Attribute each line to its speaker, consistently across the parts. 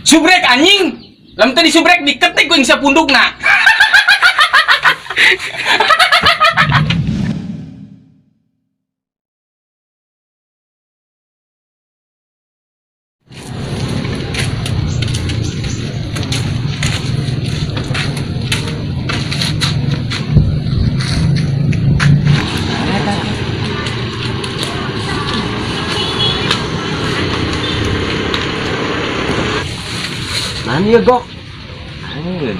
Speaker 1: Subrek anjing. Lamun teu disubrek diketik ku aing sapundukna.
Speaker 2: Mana ya, Gok?
Speaker 3: Anjing.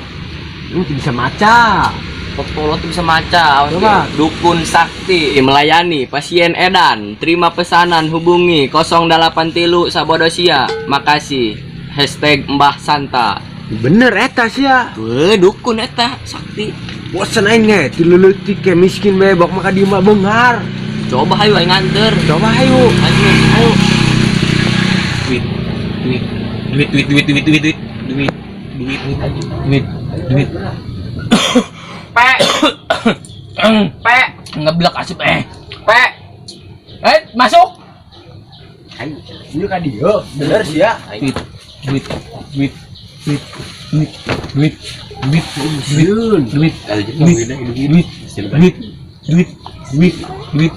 Speaker 2: Lu tuh bisa maca.
Speaker 3: Pokoknya tuh bisa maca. Awas
Speaker 2: Coba.
Speaker 3: ge. Dukun sakti melayani pasien edan. Terima pesanan hubungi 08 3 Sabodosia. Makasih. #MbahSanta.
Speaker 2: Bener eta sih ya.
Speaker 3: Tuh dukun eta sakti.
Speaker 2: Bosen aing ge, ti leutik ke miskin bae bok maka di mah beunghar.
Speaker 3: Coba hayu aing nganter.
Speaker 2: Coba hayu.
Speaker 3: Ayo, ayo.
Speaker 1: Duit, duit, duit, duit, duit, duit, duit, duit, duit, duit, duit, duit.
Speaker 3: P. P.
Speaker 1: Ngeblek asup eh.
Speaker 3: P.
Speaker 1: Eh, masuk.
Speaker 2: Ayo, ini ka dieu, bener sih ya.
Speaker 1: Duit, duit, duit, duit, duit, duit, duit,
Speaker 2: Sieun.
Speaker 1: duit, duit, duit, duit, duit, duit, duit.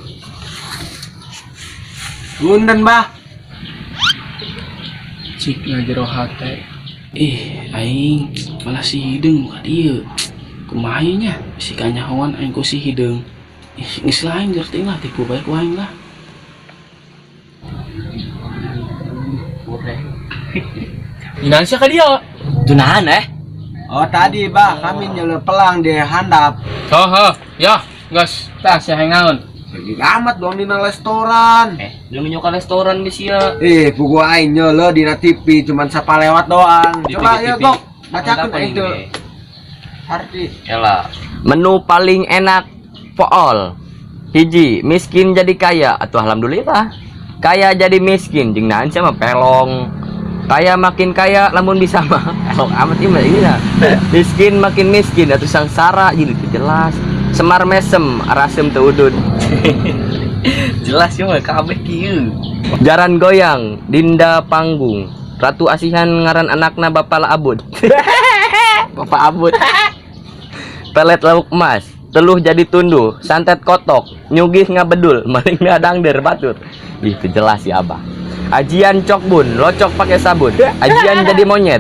Speaker 2: Punten, Bah.
Speaker 1: Cik ngajero hate. Ih, aing malah si hideung ka dieu. Kumaha ieu nya? Si kanyahoan aing ku si hideung. Ih, geus lah aing ngerti lah tipu bae ku aing lah. Gimana sih ka dieu?
Speaker 3: Tunahan eh.
Speaker 2: Oh, tadi Bah, kami nyelur pelang di handap.
Speaker 1: Oh, oh, ya, geus, tah sia naon.
Speaker 2: Lagi amat dong dina restoran.
Speaker 3: Belum nyoka restoran di sia.
Speaker 2: Eh, pugu aing nyeleur dina TV cuman sapa lewat doang.
Speaker 1: Di
Speaker 2: Coba
Speaker 1: TV.
Speaker 2: ya, Gok. Bacakeun aing
Speaker 3: Apa
Speaker 2: tuh.
Speaker 3: ini?
Speaker 2: Arti.
Speaker 3: Yalah. Menu paling enak pool. Hiji, miskin jadi kaya atau alhamdulillah. Kaya jadi miskin jeung naon sia mah pelong. Kaya makin kaya lamun bisa mah. Pelong amat ieu mah ini lah. Miskin makin miskin atau sengsara jadi teu jelas. Semar mesem rasem teu udud. Jelas ya mah kabeh kieu. Jaran goyang, Dinda panggung. Ratu Asihan ngaran anakna Bapak Abud. Bapak Abud. Pelet lauk emas, teluh jadi tunduh, santet kotok, nyugih ngabedul, maling dangder batur. Ih, itu jelas ya Abah. Ajian cokbun, locok pakai sabun. Ajian jadi monyet.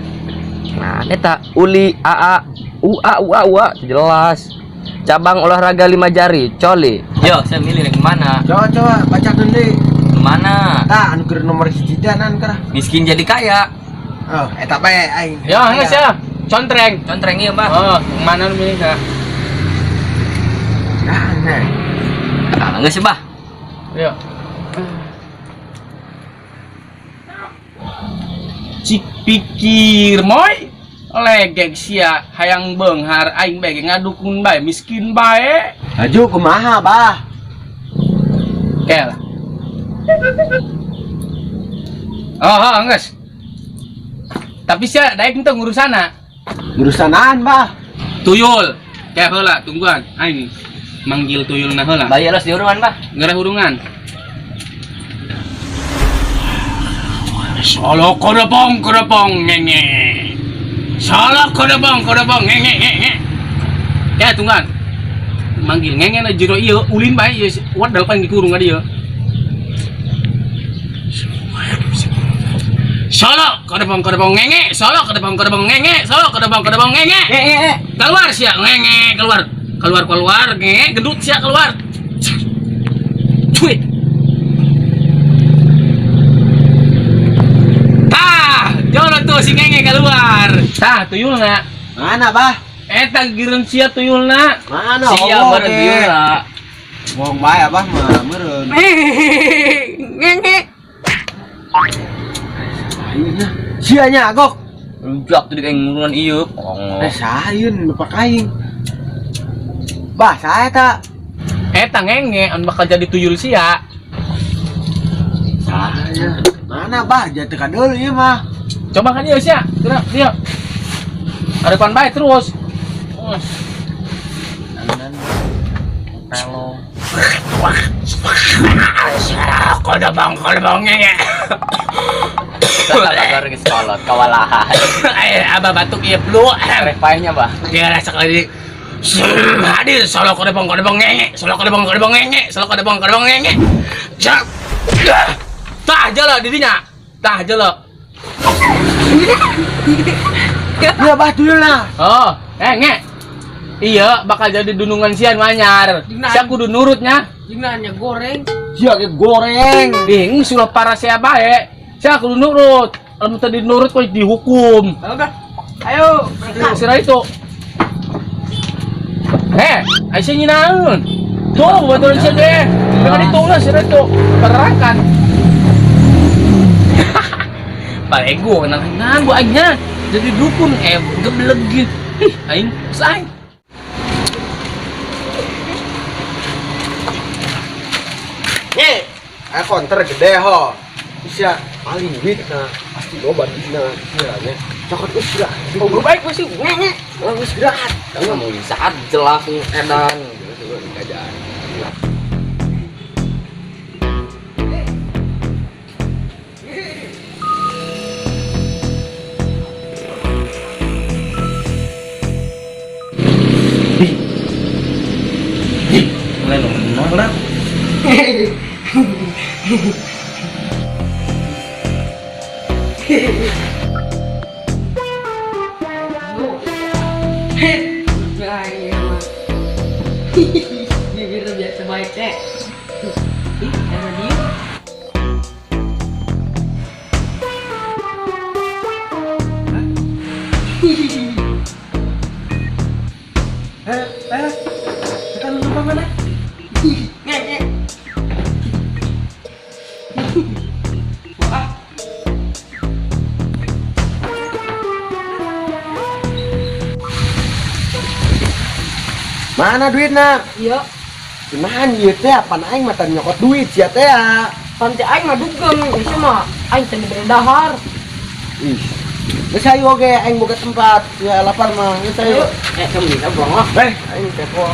Speaker 3: Nah, eta uli a a u a u a u a jelas. Cabang olahraga lima jari, coli. Yo, saya milih yang mana?
Speaker 2: Coba coba bacakeun deui.
Speaker 3: Mana?
Speaker 2: Tah, anu keur nomor 1 teh nan keur.
Speaker 3: Miskin jadi kaya.
Speaker 2: Oh, eta bae aing.
Speaker 1: Ya, geus ya. Contreng.
Speaker 3: Contreng ieu, Bah.
Speaker 1: Oh, mana nu milih tah?
Speaker 2: Nah, nah.
Speaker 3: Nah, geus, Bah.
Speaker 1: Ya. Cik pikir moy legeg sia hayang beunghar aing bae ge ngadukun bae miskin bae.
Speaker 2: Laju kumaha, Bah?
Speaker 1: Kel. Oh, oh, geus. Tapi sia daek henteu ngurusana.
Speaker 2: Urusanaan, Bah.
Speaker 1: Tuyul. Kayak heula tungguan aing manggil tuyulna heula.
Speaker 3: Bayar los diurungan, Bah.
Speaker 1: Ngereh hurungan. Solo kodobong kodobong ngenge. Solo kodobong kodobong ngenge ngenge. Kayak tungguan. Manggil ngenge na jero ieu ulin bae ieu wadal paling dikurung ka dieu. Solo kodobong kodobong ngenge, solo kodobong kodobong ngenge, solo kodobong kodobong ngenge. Keluar sia ngenge, keluar. Keluar keluar ngenge, gendut sia keluar. Cuit. Tah, jono tuh si ngenge keluar. Tah, tuyulna.
Speaker 2: Mana, Bah?
Speaker 1: Eta gireun sia tuyulna.
Speaker 2: Mana?
Speaker 3: Sia
Speaker 2: Oh,
Speaker 3: meureun
Speaker 2: oke.
Speaker 3: tuyulna.
Speaker 2: Bohong bae Abah mah meureun.
Speaker 1: Ngenge.
Speaker 2: Ayeuna. Sia nya, Gok.
Speaker 3: Rujak tuh di kayak ngurunan ieu.
Speaker 2: Eh, saeun bapak aing. Bah, saya tak.
Speaker 1: Eta ngenge anu bakal jadi tuyul sia.
Speaker 2: Saya. Mana, Bah? Jatuh ka deuleu ieu mah.
Speaker 1: Coba kan ieu sia. Gerak dia. Arepan bae terus. Terus.
Speaker 3: Pelong.
Speaker 1: Kodobong, kodobong, ngenge.
Speaker 3: Salah geus kolot kawalahan.
Speaker 1: Eh, abah batuk ieu flu.
Speaker 3: Rek paehnya, Bah.
Speaker 1: Dia rasa kali hadir solo kodobong kodobong ngenge, solo kodobong kodobong ngenge, solo kodobong kodobong ngenge. Jak. Tah jala didinya. Tah jala.
Speaker 2: Ya bah dulu lah.
Speaker 1: Oh, eh nge. Iya, bakal jadi dunungan sian manyar. Sia kudu nurutnya.
Speaker 4: Jeung nanya goreng.
Speaker 2: Sia ge goreng.
Speaker 1: Ih, sudah para sia bae. Sia kudu nurut. Lamun teu dinurut kok dihukum.
Speaker 4: Ayo, Bah. Ayo, berangkat.
Speaker 1: Sira itu. Eh, Aisyah nyinaun. Tuh, betul sia deh. Jangan itu lah sira itu. Berangkat. Palego kenang-kenang gua aingnya. Jadi dukun geblek gitu. Ih, aing aing.
Speaker 2: Nge, ayo konter gede ho. Sia paling duit nah pasti loba duitna sia nya. Cokot geus gerak.
Speaker 4: Oh, gue baik gue sih. Nge, nge.
Speaker 2: Geus gerak.
Speaker 3: Kamu saat jelas edan.
Speaker 1: Mulai nongol lah.
Speaker 4: Bibir biasa baik teh. Ih, ada dia.
Speaker 2: Kita lupa mana?
Speaker 4: Nge, nge. Wah.
Speaker 2: Mana duitna?
Speaker 4: Iya,
Speaker 2: Kunaon ieu teh apaan aing mah teu nyokot duit sia teh ya.
Speaker 4: panti aing mah dugem, ieu mah aing teh dibere dahar.
Speaker 2: Ih. Geus hayu oge aing boga tempat, ya lapar mah. Geus hayu.
Speaker 3: Eh, kamu bisa bohong.
Speaker 2: Eh, aing kepo.